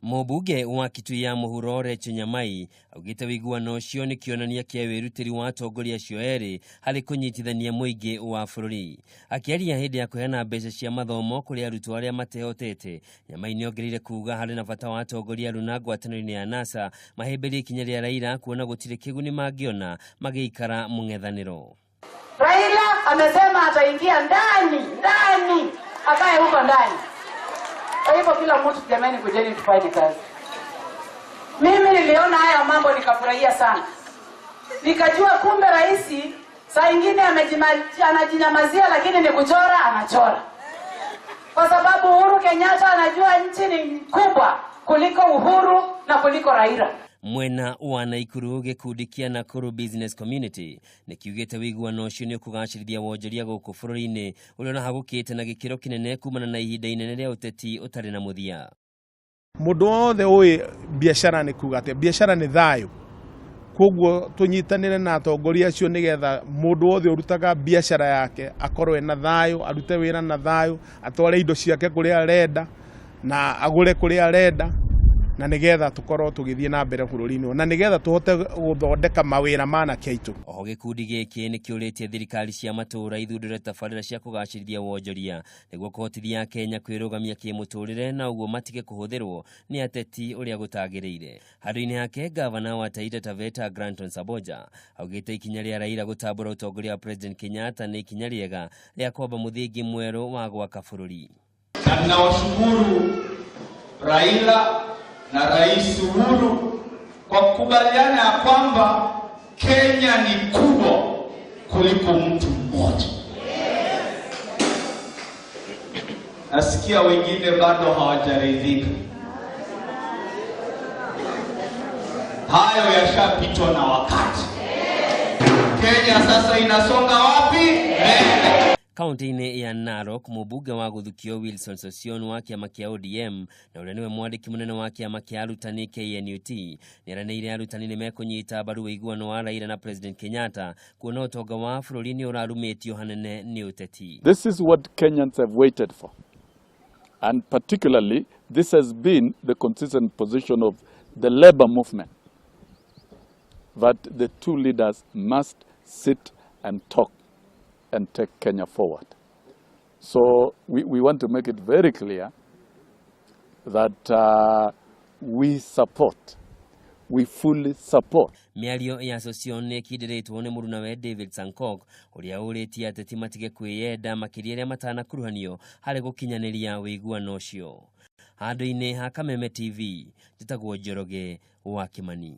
Mũmbunge wa Kitui ya Mũhuro Rachel Nyamai augĩte ũiguano ũcio nĩ kĩonania kĩa wĩrutĩri wa atongoria acio erĩ harĩ kũnyitithania mũingĩ wa bũrũri. Akĩaria hĩndĩ ya kũheana mbeca cia mathomo kũrĩ arutwo arĩa matehotete, Nyamai nĩongereire kuga harĩ na bata wa atongoria aruna ngwatanĩro-inĩ ya NASA mahĩmbĩrie ikinya rĩa Raila kuona gũtirĩ kĩguni mangĩona magĩikara mũng'ethanĩro. Raila amesema ataingia ndani ndani, akae huko ndani. Kwa hivyo kila mtu, jamani, kujeni tufanye kazi. Mimi niliona haya mambo nikafurahia sana, nikajua kumbe rais saa ingine anajinyamazia, lakini ni kuchora anachora, kwa sababu Uhuru Kenyatta anajua nchi ni kubwa kuliko Uhuru na kuliko Raila. Mwena wa Naikuru, gĩkundi kĩa Nakuru Business Community nĩ kiugĩte ũiguano ũcio nĩ ũkũgacĩrithia wonjoria gũkũ bũrũri-inĩ ũrĩa ũrahagũkĩte na gĩkĩro kĩnene kumana na ihinda inene rĩa ũteti ũtarĩ na mũthia. Mũndũ wothe ũĩ biacara nĩ kuga atĩa, biacara nĩ thayũ. Koguo tũnyitanĩre na atongoria acio nĩgetha mũndũ wothe ũrutaga biacara yake akorwo ena thayũ, arute wĩra na thayũ, atware indo ciake kũrĩa arenda na agũre kũrĩa arenda, na nĩgetha tũkorwo tũgĩthiĩ na mbere bũrũri-inĩ, na nĩgetha tũhote gũthondeka mawĩra ma anake aitũ. Oho gĩkundi gĩkĩ nĩ kĩũrĩtie thirikari cia matũũra ithundũre tabarĩra cia kũgacĩrithia wonjoria nĩguo kũhotithia Akenya kwĩrũgamia kĩmũtũrĩre na ũguo matige kũhũthĩrwo nĩ ateti ũrĩa gũtagĩrĩire. Handũ-inĩ hake, gavana wa Taita Taveta Granton Samboja augĩte ikinya rĩa Raila gũtambũra ũtongoria wa President Kenyatta nĩ ikinya rĩega rĩa kwamba mũthingi mwerũ wa gwaka bũrũri. Na ninawashukuru Raila na Rais Uhuru kwa kukubaliana ya kwamba Kenya ni kubwa kuliko mtu mmoja. Nasikia wengine bado hawajaridhika. Hayo yashapitwa na wakati. Kenya sasa inasonga wapi? Mbele. Kaunti-inĩ ya Narok, mũmbunge wa Gũthukio Wilson Sossion wa kĩama kĩa ODM na ũrĩa nĩwe mwandĩki mũnene wa kĩama kĩa arutani KNUT nĩeranĩire arutani nĩmekũnyita mbaru ũiguano wa Raila na President Kenyatta kuona ũtonga wa bũrũri nĩ ũrarumĩtio hanene nĩ ũteti. This is what Kenyans have waited for. And particularly, this has been the consistent position of the labor movement, that the two leaders must sit and talk and take Kenya forward. So we want to make it very clear that we support, we fully support. Mĩario ya Sossion nĩ ĩkindĩrĩtwo nĩ mũrunawe David Sankok ũrĩa ũrĩtie ateti matige kwĩyenda makĩria arĩa matanakuruhanio harĩ gũkinyanĩria ũiguano ũcio. Handũ-inĩ ha Kameme TV, njĩtagwo Njoroge wa Kimani.